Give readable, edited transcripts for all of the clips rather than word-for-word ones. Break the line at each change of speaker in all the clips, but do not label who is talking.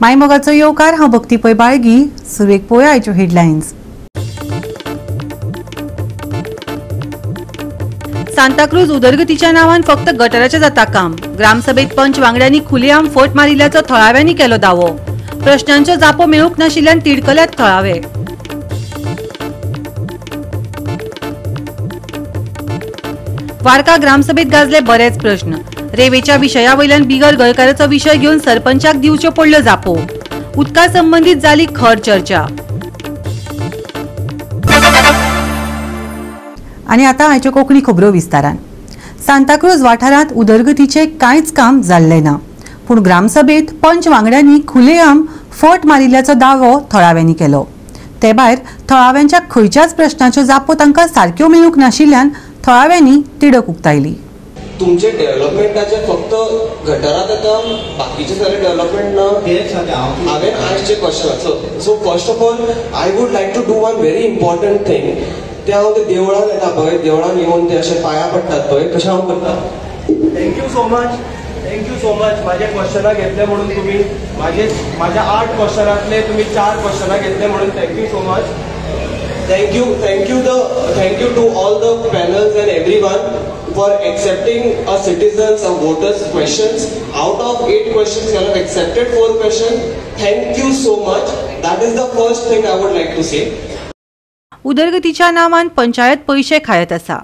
मायमोगाचो येवकार. हांव भक्ती पै बाळगी. सुरवेक पळोवया आयच्यो हेडलायन्स. सांताक्रूज उदरगतीच्या नावान फक्त गटराचें जाता काम. ग्रामसभेत पंच वांगड्यांनी खुलेआम फट मारिल्ल्याचो थळाव्यांनी केलो दावो. प्रश्नांच्यो जापो मेळूंक नाशिल्ल्यान तिडकल्यात थळावे. वारका ग्रामसभेत गाजले बरेच प्रश्न. रेवेच्या विशया वयल्यान बिगर गोंयकाराचो विशय घेवन सरपंचाक दिवच्यो पडल्यो जापो. उदका संबंदीत जाली खर चर्चा. आनी आतां आयच्यो कोंकणी खबरो विस्तारान. सांताक्रूज वाठारांत उदरगतीचें कांयच काम जाल्लें ना, पूण ग्रामसभेत पंच वांगड्यांनी खुलेआम फट मारिल्ल्याचो दावो थळाव्यांनी केलो. ते भायर थळाव्यांच्या खंयच्याच प्रश्नाच्यो जापो तांकां सारक्यो मेळूंक नाशिल्ल्यान थळाव्यांनी तिडक उक्तायली.
तुमचे डेव्हलपमेंटाचे फक्त गटरात येता, बाकीचे सगळे डेव्हलपमेंट ना. हांवें आयचे question. So first of all I would like to do one very important thing. ते हांव ते देवळान येता पळय, देवळान येवन ते अशे पांया पडटात पळय, तशें हांव करता.
Thank you so much, thank you so much. माझे क्वेश्चनां घेतले म्हणून तुमी माझ्या 8 क्वेश्चनांतले तुमी 4 क्वेश्चनां घेतले म्हणून thank you so much.
Thank you, thank you to all the panels and everyone for accepting a citizens or voters questions. Out of 8 questions, you have accepted 4 questions. Thank you so much. That is the first thing I would like to say.
उदरगतीच्या नावान पंचायत पयशे खायत आसा.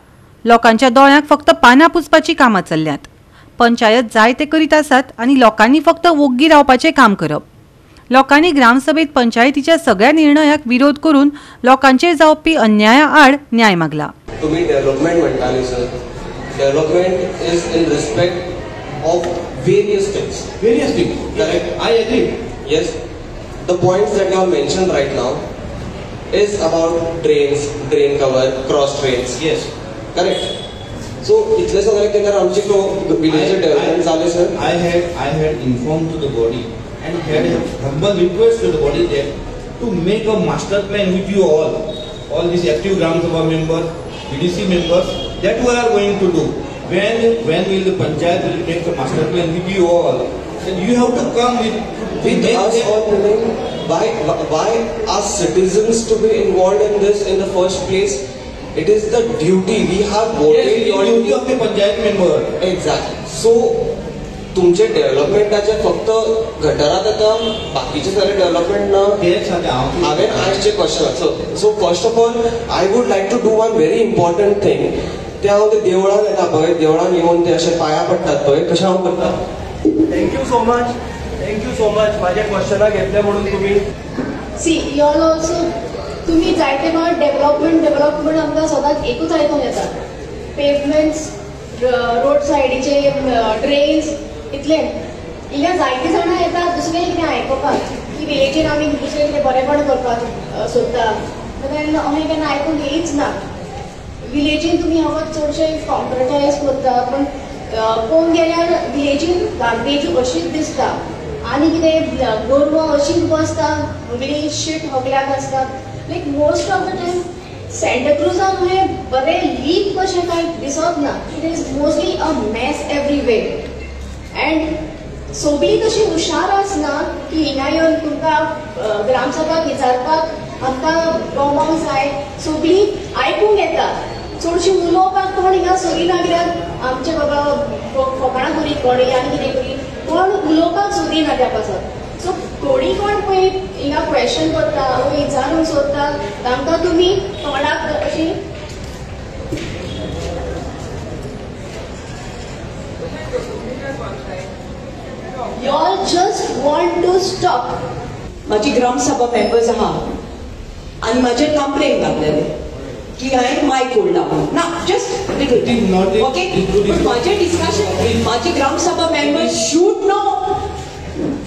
लोकांच्या दोळ्यांक फक्त पानां पुसपाची कामां चल्ल्यांत. पंचायत जाय ते करीत आसात आनी लोकांनी फक्त वोग्गी रावपाचें काम करप. लोकांनी ग्रामसभेत पंचायतीच्या सगळ्या निर्णयाक विरोध करून लोकांचेर जावपी अन्याया आड न्याय मागला.
तुम्ही डेव्हलपमेंट म्हणटाले sir, development is in respect of various things.
Various things,
correct?
I agree.
Yes, the points that you have mention right now is about drains, drain cover, cross drains.
Yes,
correct. So इतले सगळे केल्यार आमचे village development जाले sir.
I had inform to the body and had a humble request to the body that to make a master plan with you all these active Gram Sabha members, BDC members, that we are going to do. When will the panchayat will make a master plan with you all? Then you have to come with
us all. Why are citizens to be involved in this in the first place? It is the duty we have voted.
Yes, it is duty of the panchayat member.
Exactly. So तुमचे डेव्हलपमेंटाचे फक्त गटरात येता, बाकीचे सगळे development ना. हांवें आयचे question. So first of all I would like to do one very important thing. ते हांव ते देवळान येता पळय, देवळान येवन ते अशे पांया पडटात पळय, तशें हांव करता.
Thank you so much, thank you so much. माझे क्वेश्चनां घेतले म्हणून तुमी.
सी you all also तुमी जायते फावट डेव्हलपमेंट डेव्हलपमेंट आमकां सदांच एकूच आयकूंक येता. पेवमेंट्स, रोड सायडीचे ड्रेन्स, इतले हिंगा जायते जाणां येतात दुसरें कितें आयकुपाक की विलेजीन आमी दुसरें कितें बरेंपण करपाक सोदता, देन अशें केन्ना आयकूंक येयच ना. विलेजीन तुमी हांव चडशे कॉम्प्युटरायज करता, पूण पळोवंक गेल्यार विलेजीन गार्बेज अशीच दिसता आनी कितें गोरवां अशीच बसता, सगळी शीट सगल्याक आसता. Like most of the time सांताक्रूजान हें बरें लीक कशें कांय दिसत ना. It is mostly a mess everywhere. And सगळीं तशी हुशार आसना की हिंगा येवन तुमकां ग्रामसभाक विचारपाक आमकां गमोंक जाय. सगळीं आयकूंक येता, चडशीं उलोवपाक कोण हिंगा सोदिना, कित्याक आमचे बाबा फकाणां करी कोणी आनी कितें करी, कोण उलोवपाक सोदिना त्या पासत. सो थोडीं कोण पळय हिंगा क्वेश्चन करता वो विचारूंक सोदता, तांकां तुमी तोंडाक अशी You all just want to stop.
माझी ग्रामसभा मेंबर्स आहा आनी म्हाजेर कंप्लेन घातलेले की हांवें मायक ओडला ना. जस्ट ओके, पूण म्हाजें डिस्कशन म्हाजी Gram Sabha members should know,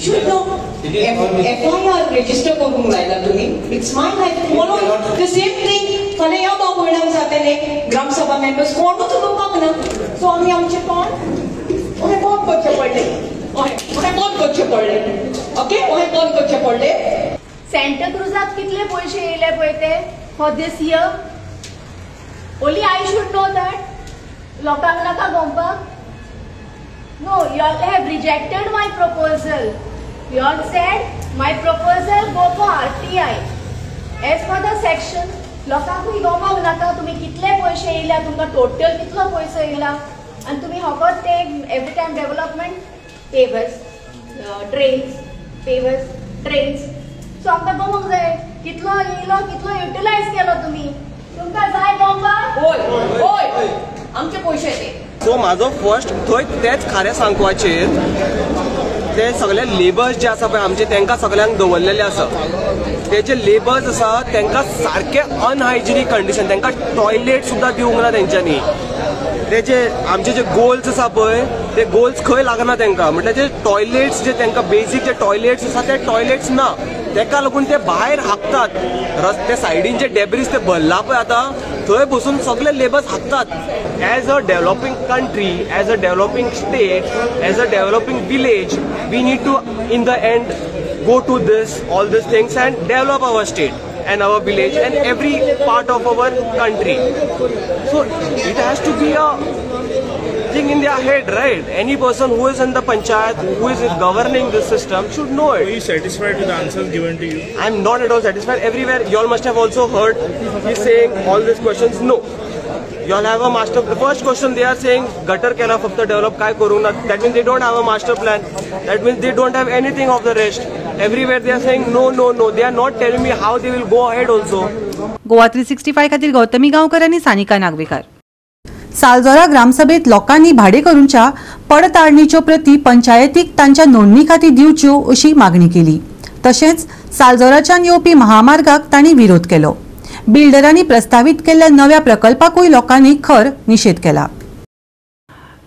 should know. FIR register करूंक लायला तुमी. It's my life. म्हणून the same thing फाल्यां ह्या भाव भयणांक जातलें. ग्रामसभा मेंबर्स कोणूच उलोवपाक ना. सो आमी आमचें कोण अहें बंद करचें पडलें, अहें बंद करचें पडलें. ओके, अहें बंद करचें पडलें.
सांताक्रूजाक कितले पयशे येयले पळय ते for this year? Only I should know that. लोकांक नाका गमपाक. No, you all have rejected my proposal. You all said My proposal go for RTI as per the section. लोकांकूय गमोंक नाका तुमी कितले पयशे येयल्या, तुमकां टोटल कितलो पयसो येयला आनी तुमी फकत ते every time development pavers drains pavers drains. So आमकां गमोंक जाय कितलो येयलो, कितलो युटिलायज केलो तुमी. तुमकां जाय गमपाक?
होय होय, आमचे पयशे ते.
सो म्हाजो फर्स्ट थंय तेच खाऱ्या सांकवाचेर ते सगळे लेबर्स जे आसा पळय आमचे, तांकां सगळ्यांक दवरलेले आसा. ते जे लेबर्स आसा तांकां सारके अनहायजिनीक कंडिशन, तांकां टॉयलेट सुद्दां दिवंक ना तेंच्यांनी. ते जे आमचे जे गोल्स आसा पळय ते गोल्स खंय लागना तांकां, म्हटल्यार जे टॉयलेट्स जे तांकां बेजीक जे टॉयलेट्स आसा ते टॉयलेट्स ना, तेका लागून ते भायर हाकतात. रस्ते सायडीन जे डेब्रीज ते भरला पळय आतां, थंय बसून सगळे labours हाकतात. As a developing country, as a developing state, as a developing village, we need to in the end go to this all these things and develop our state and our village and every part of our country. So it has to be a thing in their head, right? Any person who is in the panchayat, who is governing this system should know it.
Are you satisfied with the answers given to you?
I am not at all satisfied. Everywhere you all must have also heard he's saying all these questions. No, you all have a master. The first question they are saying, gutter केला फक्त develop काय करू ना. That means they don't have a master plan. That means they don't have anything of the rest. Everywhere they are saying no, no, no. They are not telling me how they will go ahead also.
Goa 365 खातीर गौतमी गांवकर आनी सानिका नागवेकर. सालजोरा ग्रामसभेत लोकांनी भाडेकरूंच्या पडताळणीच्यो प्रती पंचायतीक तांच्या नोंदणी खातीर दिवच्यो अशी मागणी केली. तशेंच सालजोराच्यान येवपी महामार्गाक तांणी विरोध केलो. बिल्डरांनी प्रस्तावित केल्ल्या नव्या प्रकल्पाकूय लोकांनी खर निशेध केला.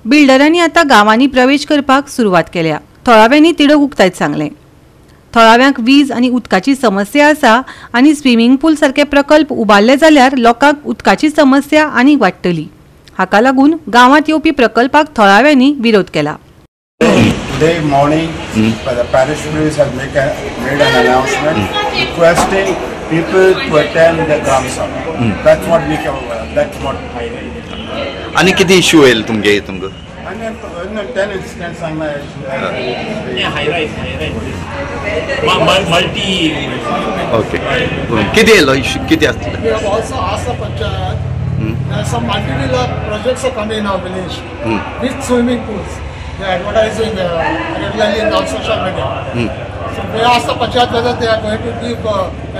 बिल्डरांनी आतां गांवांनी प्रवेश करपाक सुरवात केल्या. थळाव्यांनी तिडक उक्तायत सांगलें, थळाव्यांक वीज आनी उदकाची समस्या आसा आनी स्विमींग पूल सारके प्रकल्प उबारले जाल्यार लोकांक उदकाची समस्या आनी वाडटली. हाका लागून गांवांत येवपी प्रकल्पाक थळाव्यांनी विरोध केला.
Today morning, the parish priest has made an announcement requesting people to attend the Gram Sabha. That's what we can, that's what I read.
आणि किती इश्यू येईल तुमगे तुमकां?
आणि 10 incidents सांगला.
High rise multi.
Okay, किती येयलो इश्यू किती आसतले?
We have also asked the panchayat. Some multi-villa projects are coming in our village with swimming pools. They are advertising regularly on social media. So we asked the panchayat whether they are going to give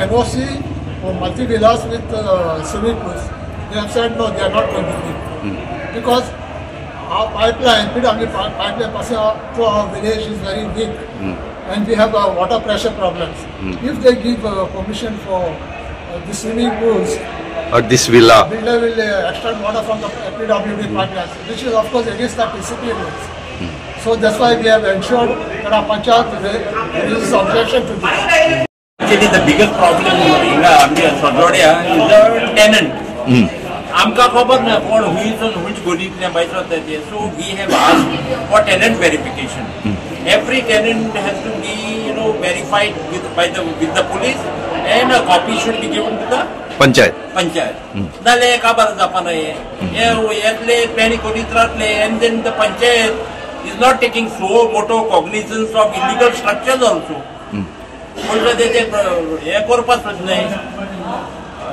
NOC for multi-villas with swimming pools. They have said no, they are not going to give. Because our pipeline, PWD pipeline passing through our village is very weak. And we have water pressure problems. If they give permission for the swimming pools,
or this villa,
builder will extract water from the PWD pipelines, which is of course against the TCP rules. So that's why we have ensured that our panchayat raises objection to this.
Actually, the biggest problem in Sodrodia is the tenant. आमकां खबर ना कोण हुंयचो which गोलींतल्यान भायर सरता ते. So we have asked for tenant verification. Every tenant has to be, you know, verified with the police, and a copy should be given to the
panchayat.
Panchayat. नाल्यार काबार जावपा हे येतले पेणी करीत रावतले, and then the panchayat is not taking suo motu cognizance of illegal structures also. म्हणटा तेजें हें करपाक न्हय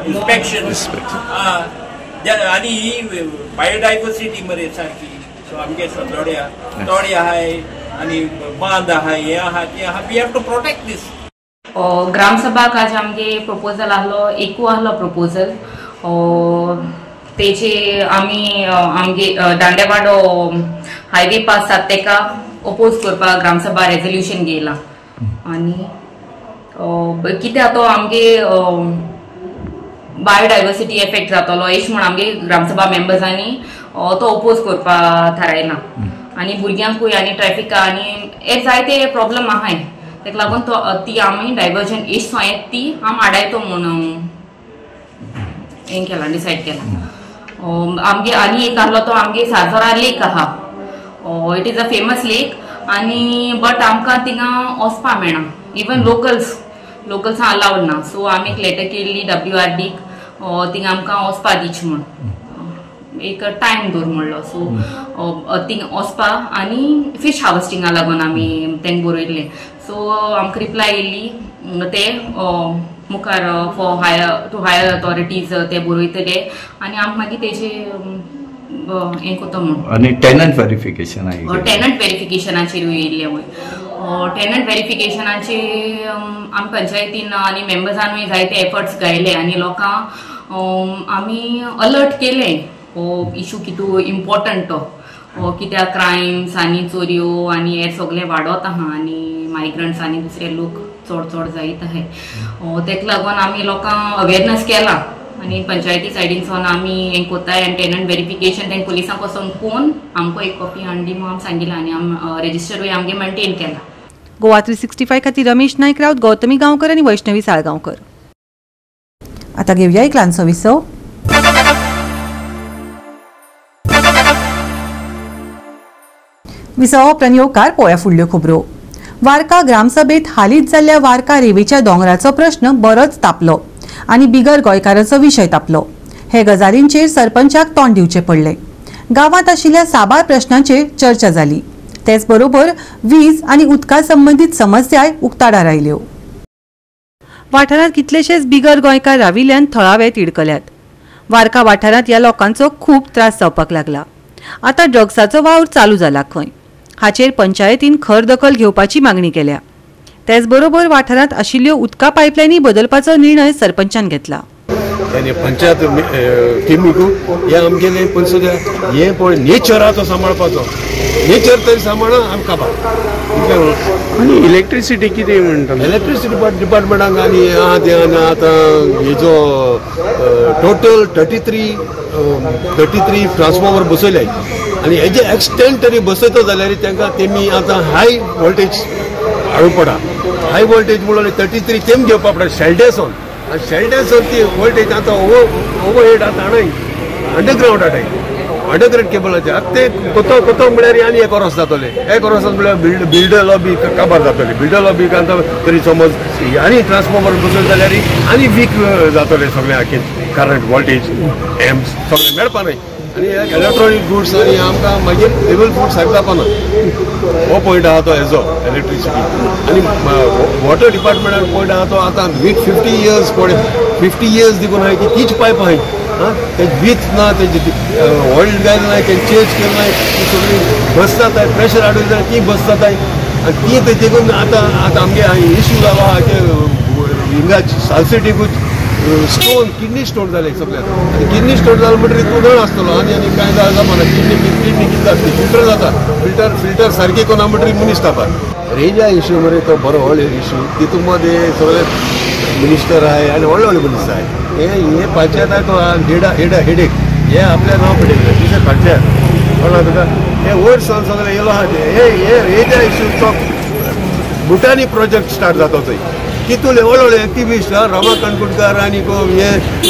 इन्स्पेक्शन. आनी ही बायोडायवर्सिटी मरे सारकी. सो आमगे सदोड्या तोडे आहाय आनी बांद आहाय, हें आहा तें आहा. We have to protect this.
ग्रामसभाक आज आमगे प्रपोजल आहलो, एकू आहलो प्रपोजल. तेजे आमी आमगे दांडेवाडो हायवे पास जाता तेका ओपोज करपाक ग्रामसभा रेजोल्युशन घेयला. आनी कित्याक तो आमगे बायोडायवर्सिटी एफेक्ट जातलो एश म्हूण आमगे ग्रामसभा मेंबर्सांनी तो ओपोज करपाक थारायला. आनी भुरग्यांकूय आनी ट्रॅफिका आनी हे जायते प्रॉब्लम आहाय, तेका लागून तो ती आमी डायवर्जन एश येत ती आम आडायतो म्हूण हें केलां, डिसायड केलां. आमगे आनी एक आहलो तो आमगे साजोरा लेक आहा. It is a famous lake आनी बट आमकां थिंगा वचपा मेळना, इवन लोकल्सां अलावड ना. सो आमी एक लेटर केल्ली WRDक थिंगा आमकां वचपा दिवची म्हूण. एक टायम दवर म्हणलो. सो थिंग वचपा आनी फिश हार्वेस्टिंगा लागून आमी तेंकां बरयल्लें. सो आमकां रिप्लाय येयली ते मुखार for higher to higher authorities ते बरयतले आनी आमकां मागीर तेजे हें करता म्हूण.
आनी टेनंट वेरिफिकेशन,
टेनंट वेरिफिकेशनाचेरूय येयल्लें वय. टेनंट वेरिफिकेशनाचे आमी पंचायतीन आनी मेंबर्सानूय जायते एफर्ट्स घायले आनी लोकांक आमी अलर्ट केले हो इशू कितू इम्पॉर्टंट तो, कित्याक क्रायम्स आनी चोरयो आनी हे सगळे वाडत आहा आनी मायग्रंट्स आनी दुसरे लोक चड चड जायत आहाय. तेका लागून आमी लोकांक अवेरनस केला आनी पंचायती सायडीनसून आमी हें कोताय आनी टेनंट वेरिफिकेशन तेंकां पुलिसांक वचोन कोन आमकां एक कॉपी हाडली म्हूण आमी सांगिलां आनी आमी रेजिस्टरूय आमगे मेंटेन केला.
गोवा 365 खातीर रमेश नायक राऊत, गौतमी गांवकर आनी वैष्णवी साळगांवकर. आता घेऊया एक ल्हानसो विसव. विसवा उपरांत येवकार पळोवया फुडल्यो खबरो. वार्का ग्रामसभेत हालींच जाल्ल्या वार्का रेवेच्या दोंगराचो प्रश्न बरोच तापलो आनी बिगर गोंयकारांचो विशय तापलो. हे गजालींचेर सरपंचाक तोंड दिवचें पडलें. गांवांत आशिल्ल्या साबार प्रश्नांचेर चर्चा जाली. तेच बरोबर वीज आनी उदका संबंदीत समस्याय उक्ताडार आयल्यो. वाठारांत कितलेशेच बिगर गोंयकार राविल्ल्यान थळावे तिडकल्यात. वार्का वाठारांत ह्या लोकांचो खूब त्रास जावपाक लागला. आतां ड्रग्साचो वावर चालू जाला खंय. हाचेर पंचायतीन खर दखल घेवपाची मागणी केल्या. तेच बरोबर वाठारांत आशिल्ल्यो उदका पायपलायनी बदलपाचो निर्णय सरपंचान घेतला.
पंचायत टिमीकू हे आमगेले पण सुद्दां हे पळय नेचराचो सांबाळपाचो, नेचर तरी सांबाळा आमकां काबार.
आनी इलेक्ट्रिसिटी कितें म्हणटा?
इलेक्ट्रिसिटी डिपार्टमेंटाक आनी आहा ते आतां हेजो टोटल 33 ट्रान्सफॉर्मर बसयले आनी हेजे एक्सटेंड तरी बसयतो जाल्यार तांकां तेमी आतां हाय वोल्टेज हाडूंक पडा. हाय वोल्टेज म्हणल्यार 33 तेम घेवपा पडटा शेल्डेसून. आनी शेल्डेसून ती वोल्टेज आतां ओवर हेड आतां हाडय अंडरग्रावंड हाडाय अंडरग्रावंड केबलाचे. आतां ते कोतो कोतो म्हळ्यार आनी एक वरस जातलें. एक वरस म्हळ्यार बिल्डर बी काबार जातलें. बिल्डर बी आतां तरी समज आनी ट्रान्सफॉर्मर बसयले जाल्यार आनी वीक जातलें सगळें आखी करंट वोल्टेज एम्स सगळें मेळपा न्हय. आनी इलेक्ट्रॉनीक गुड्स आनी आमकां मागीर लेवल फूड सारकें जावपा ना. हो पॉयंट आहा तो हेजो इलेक्ट्रिसिटी. आनी वॉटर डिपार्टमेंटान पॉयंट आहा तो आतां वीथ 50 इयर्स पळय 50 इयर्स देखून आहाय की तीच पायप आहाय. आं ते वीथ ना, तेजे ऑयल घायलें ना, तें चेंज केलें ना, ती सगळी बस जाताय प्रेशर हाडून जाल्यार ती बस जाताय. आनी ती थंय देखून आतां आतां आमगे इश्यू जालो आहा की हिंगा सालसेटीकूच स्टोन किडनी स्टोन जाले सगळ्याक. आनी किडनी स्टोन जालो म्हणटकीर तूं जाण आसतलो आनी आनी कांय जावपा ना. किडनी किडनी कितें जाता फिल्टर जाता, फिल्टर फिल्टर सारकें कोना म्हणटकीर मनीस तापार. रेजा इशू मरे तो बरो व्हडलो इशू. तितून मदें सगळे मिनिस्टर आहाय आनी व्हडले व्हडले मनीस आहाय. हे हे पंचायत आहाय तो हेडा हेडा हेडेक हे आपल्या नांव पडयलें दुसरें पंचायत कळ्ळा तुका. हे वयर सन सगळे येयलो आहा ते हे हे रेजा इशूचो भुटानी प्रोजेक्ट स्टार्ट जाता थंय. तितून व्हडले व्हडले एक्टिविस्ट रमा काणकोणकार आनी हे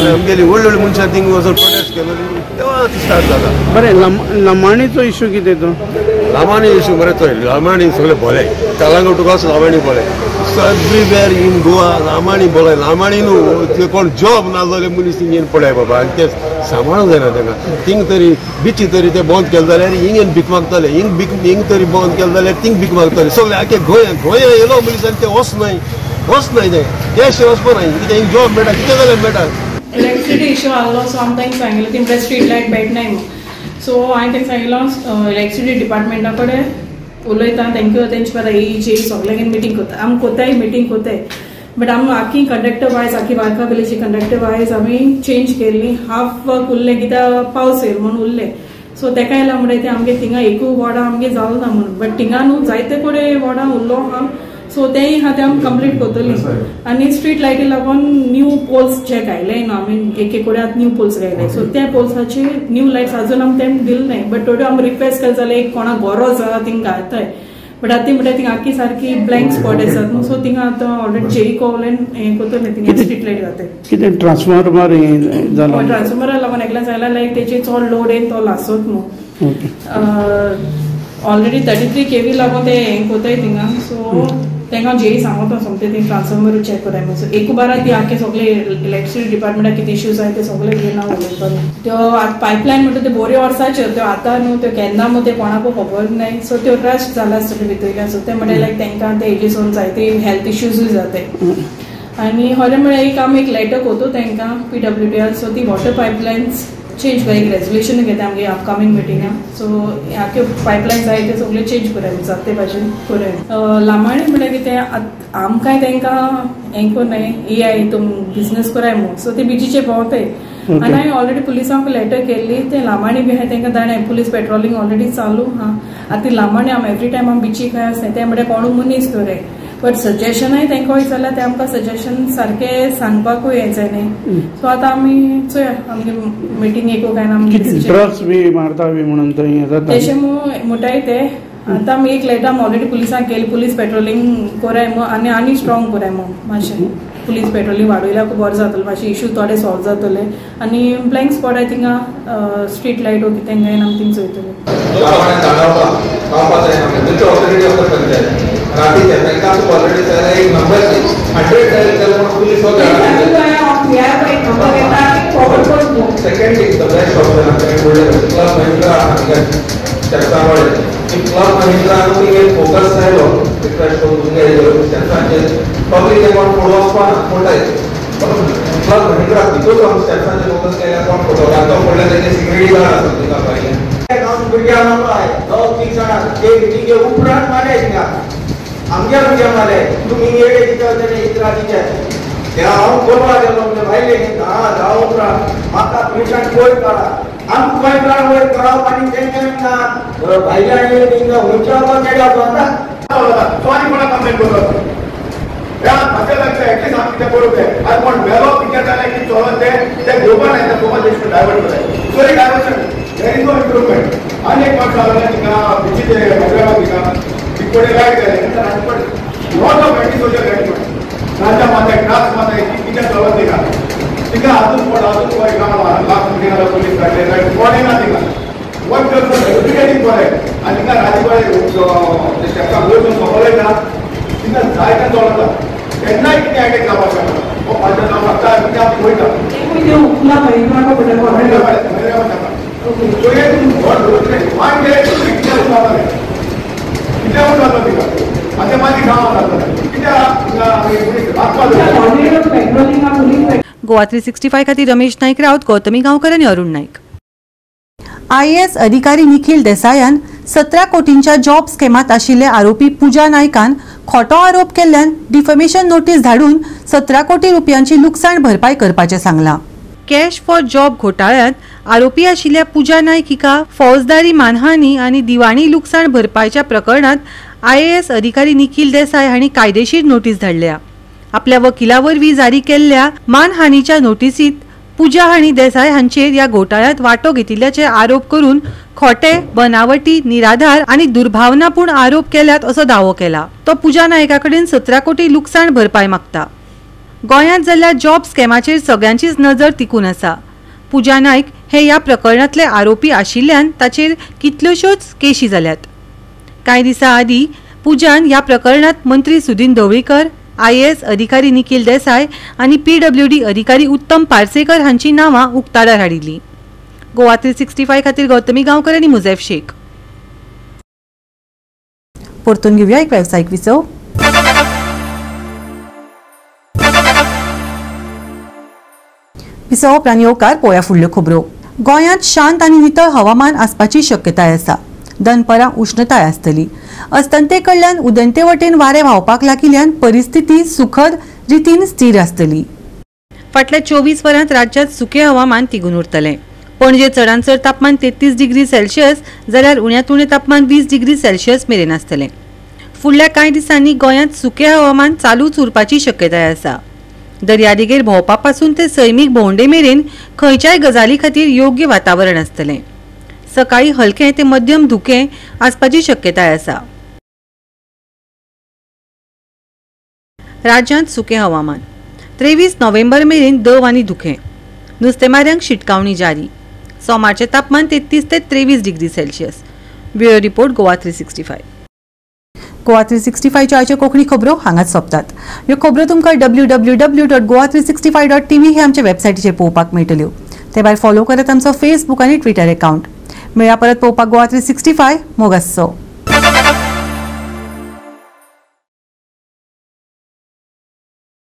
आमगेली व्हडले व्हडले मनशां थिंग वचून प्रोटेस्ट केलो तेव्हा स्टार्ट जाता.
बरें, लमाणीचो इशू कितें तो?
लामाणी इशू मरे थंय लामाणी सगळे भोले कलांगुटूकच लामाणी भोले एवरीवेर इन गोवा लामाणी भोले. लामाणी न्हू कोण जॉब नासलेले मनीस थिंग पळय बाबा. आनी ते सांबाळूंक जायना तांकां. थिंग तरी बिची तरी ते बंद केले जाल्यार हिंग भीक मागतले, हिंग भीक हिंग तरी बंद केले जाल्यार थिंग भीक मागतले सगळे. आख्खे गोंय गोंया येयलो मनीस आनी ते वच न्हय वच न्हय ते कॅश वचपा न्हय कितें हिंग जॉब मेळटा कितें जाल्यार मेळटा.
इलेक्ट्रिसिटी इशू आहलो सो आमी तांकां सांगिल्लें ती म्हळ्यार स्ट्रीट लायट मेळनाय म्हूण. सो हांवें तांकां सांगिल्लो इलेक्ट्रिसिटी डिपार्टमेंटा कडेन उलयता तेंकां तेंचे बारा ए जे सगळ्यांक मिटींग करता आमी कोताय मिटींग कोताय. बट आमी आखी कंडक्टर वायज आखी वार्का विलेजी कंडक्टर वायज आमी चेंज केल्ली. हाफ वर्क उरलें कित्याक पावस येयल म्हूण उरलें. सो तेका येयला म्हणटा ते आमगे थिंगा एकूय वॉर्डा आमगे जालो ना म्हणून. बट थिंगा न्हू जायते कडेन वॉर्डा उरलो आहा. सो तेय आहा ते आमी कंप्लीट करतली. आनी स्ट्रीट लायटी लागून न्यू पोल्स जे घायले न्हू आमी एक एक कडेन आतां न्यू पोल्स घायले. सो त्या पोल्साचे न्यू लायट्स अजून आमी तेम दिले नाय. बट थोड्यो आमी रिक्वेस्ट केले जाल्यार एक कोणाक गरज आहा थिंग घालताय. बट आतां ती म्हणटा थिंग आख्खी सारकी ब्लँक स्पॉट आसात न्हू. सो थिंगा आतां ऑलरेडी जेई कोवल्यान हें करतले थिंगा स्ट्रीट लायट जाताय.
कितें ट्रान्सफॉर्मर जालो?
ट्रान्सफॉर्मरा लागून एकल्यान सांगला लायक तेचे चड लोड येवन तो लासत न्हू. ऑलरेडी 33 kV लागून ते हें कोताय थिंगा. सो तांकां जेई सांगता सोमते ती ट्रान्सफॉर्मर चॅक कराय म्हणून. सो एक बारा ती आख्खे सगळे इलेक्ट्रिसिटी डिपार्टमेंटाक कितें इश्यूज आहाय ते सगळे घेवन हांव उलयतलें. त्यो आतां पायपलायन म्हणटा त्यो बऱ्यो वर्साच्यो त्यो आतां न्हू त्यो केन्ना मू ते कोणाकूय खबर नाय. सो त्यो रस्ट जाला आसतल्यो भितरल्यान. सो ते म्हणटा लायक तांकां ते एजीसून जायते हेल्थ इश्यूजूय जाताय. आनी खरें म्हळ्यार एक आमी एक लेटर कोतो तांकां PWDR. सो ती वॉटर पायपलायन्स चेंज कर एक रेजोल्युशन घेता आमगे अपकमींग मिटिंगा. सो आख्यो पायपलायन्स आहाय ते सगळे चेंज कराय जाता ते भाशेन कराय. लामाणी म्हणल्यार कितें आमकांय तांकां हें कोन्नाय ए I तुम बिजनस कराय म्हूण. सो ते बिचीचे भोंवताय आनी हांवें ऑलरेडी पुलिसांक लेटर केल्ली ते लामाणी बी आहाय तांकां धाडाय. पुलीस पेट्रोलिंग ऑलरेडी चालू आहा. आतां ती लामाणी आमी एवरी टायम आमी बिचीक खंय आसनाय ते म्हणल्यार कोणूय मनीस दवराय बट सजेशनय तांकां विचारल्यार ते आमकां सजेशन सारकें सांगपाकूय हें जायना. सो आतां आमी चोया आमगे मिटींग एक काय ना
ड्रग्स बी मारता बी म्हणून
तशें म्हणटाय ते. आतां आमी एक लेटर आमी ऑलरेडी पुलिसांक केली पुलीस पेट्रोलिंग कराय म्हूण आनी आनी स्ट्रॉंग कराय म्हूण मातशें पुलीस पेट्रोलिंग वाडयल्यार खूब बरें जातलें मातशें इशू थोडे सॉल्व जातले आनी ब्लँक स्पॉट आहाय थिंगा स्ट्रीट लायट वो कितें घायन आमी थिंग चोयतले.
उपरांत मारले थिंगा आमगे भुरग्यां मारले तुमी येडे दिता इतराजीचे ते हांव कोलवा गेलो म्हणजे भायले 10 उपरांत म्हाका पुलिसान कोयर काडा आमी कोयर काडा वयर काडप आनी तेंच्यानी ना भायल्यान येयले थिंगा खंयच्या चेड्या आतां
सॉरी कोणा कंप्लेन करता त्या म्हाका लागता एटलीस्ट आमी कितें करूंक जाय. आनी कोण मेलो कितें जालें की चलोन ते घेवपा नाय ते फोकस डायवर्ट करताय. So diversion there is no improvement. आनी एक पाट जालें थिंगा बिचीचे हैदराबाद थिंगा तिकोडे लायट जालें lot of anti social element गांजा मारताय ड्रग्स मारताय कितें चलत थिंगा थिंगा हातून कोण हातून पळय गांव लास्ट मिटिंगाक पुलीस काडले कोण येना थिंगा वन पर्सन एडुकेटींग बरें आनी थिंगा राजीबाय स्टेप्साक वयर सोंपयता थिंगा जायते चलता केन्नाय कितें एटॅक जावपाक शकता हो पांच जावं शकता कितें आमी पळयता.
गोवा 365 खातीर रमेश नाईक राऊत, गौतमी गांवकर आनी अरुण नाईक. IAS अधिकारी निखिल देसायान 17 कोटींच्या जॉब स्कॅमात आशिल्ले आरोपी पूजा नायकान खोटो आरोप केल्ल्यान डिफेमेशन नोटीस धाडून 17 कोटी रुपयांची लुकसाण भरपाय करपाचें सांगलां. कॅश फॉर जॉब घोटाळ्यांत आरोपी आशिल्ल्या पूजा नायक हिका फौजदारी मानहानी आनी दिवाणी लुकसाण भरपायच्या प्रकरणात IAS अधिकारी निखिल देसाय हांणी कायदेशीर नोटीस धाडल्या. आपल्या वकिला वरवीं जारी केल्ल्या मानहानीच्या नोटीसीत पूजा हांणी देसाय हांचेर ह्या घोटाळ्यांत वांटो घेतिल्ल्याचे आरोप करून खोटे, बनावटी, निराधार आनी दुर्भावनापूर्ण आरोप केल्यात असो दावो केला. तो पूजा नायका कडेन 17 कोटी लुकसाण भरपाय मागता. गोंयांत जाल्ल्या जॉब स्कॅमाचेर सगळ्यांचीच नजर तिकून आसा. पूजा नायक हे ह्या प्रकरणांतले आरोपी आशिल्ल्यान ताचेर कितल्योश्योच केशी जाल्यात. कांय दिसां आदीं पूजान ह्या प्रकरणांत मंत्री सुदिन ढवळीकर, IAS अधिकारी निखिल देसाय आनी PWD अधिकारी उत्तम पार्सेकर हांची नांवां उक्ताडार हाडिल्लीं. गोवा 365 खातीर गौतमी गांवकर आनी मुझेफ शेख. परतून घेवया एक वेवसायीक विसव. विसव उपरांत येवकार पळोवया फुडल्यो खबरो. गोंयांत शांत आनी नितळ हवामान आसपाची शक्यताय आसा. दनपरां उश्णताय आसतली. अस्तंते कडल्यान उदेंते वटेन वारें व्हांवपाक लागिल्ल्यान परिस्थिती सुखद रितीन स्थीर आसतली. फाटल्या 24 वरांत राज्यांत सुकें हवामान तिगून उरतलें. पणजे चडांत चड तापमान 33 डिग्री सेल्सियस जाल्यार उण्यांत उणें तापमान 20 डिग्री सेल्सियस मेरेन आसतलें. फुडल्या कांय दिसांनी गोंयांत सुकें हवामान चालूच उरपाची शक्यताय आसा. दर्यादेगेर भोंवपा पासून ते सैमीक भोंवडे मेरेन खंयच्याय गजाली खातीर योग्य वातावरण आसतलें. सकाळी हलकें ते मध्यम धुकें आसपाची शक्यताय आसा. राज्यांत सुकें हवामान 23 नोव्हेंबर मेरेन दव आनी धुकें. नुस्तेमाऱ्यांक शिटकावणी जारी. सोमारचें तापमान 33 ते 23 degree Celsius. Bureau report, Goa 365. Goa 365च्यो आयच्यो कोंकणी खबरो हांगाच सोंपतात. ह्यो खबरो तुमकां www.goa365.tv हे आमच्या वेबसायटीचेर पळोवपाक मेळटल्यो. ते भायर फॉलो करात आमचो फेसबूक आनी ट्विटर अकाउंट. मेळया परत पळोवपाक गोवा 365. मोग आसचो.